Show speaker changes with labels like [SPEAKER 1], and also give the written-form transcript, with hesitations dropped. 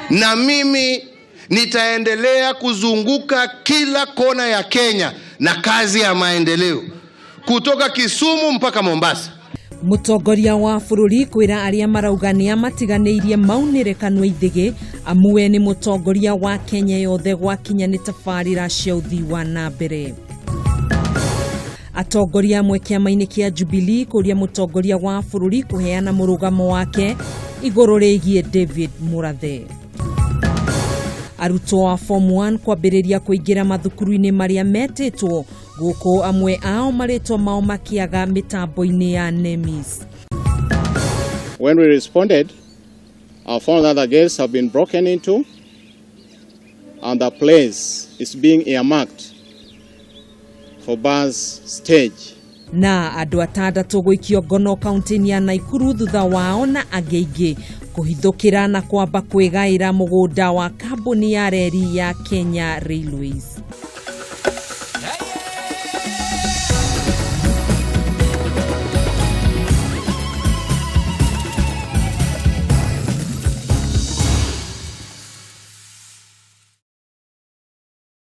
[SPEAKER 1] Na mimi nitaendelea kuzunguka kila kona ya Kenya na kazi ya maendeleo kutoka Kisumu mpaka Mombasa.
[SPEAKER 2] Mũtongoria wa bũrũri kwĩra arĩa marauga nĩ amatiganĩirie maunĩre kanua ithĩgĩ amu we nĩ mũtongoria wa Kenya yothe gwakinya nĩ tabarĩra cia ũthii wa na mbere. Atongoria amwe kĩama-inĩ kĩa Jubilee kũria mũtongoria wa bũrũri kũheana mũrũgamo wake igũrũ rĩgiĩ David Murathe. Arutwo a Form 1 kwambĩrĩria kũingĩra mathukuru-inĩ marĩa metĩtwo gũkũ amwe ao marĩtwa mao makĩaga mĩtambo-inĩ ya NEMIS.
[SPEAKER 3] When we responded, I found that the gates have been broken into and the place is being earmarked for bus stage.
[SPEAKER 2] Na andũ atandatũ gũikio ngono kaunti-inĩ ya Naikuru thutha wao na angĩ aingĩ kũhithũkĩra na kwamba kwĩgaĩra mũgũnda wa kambuni ya reri ya Kenya Railways.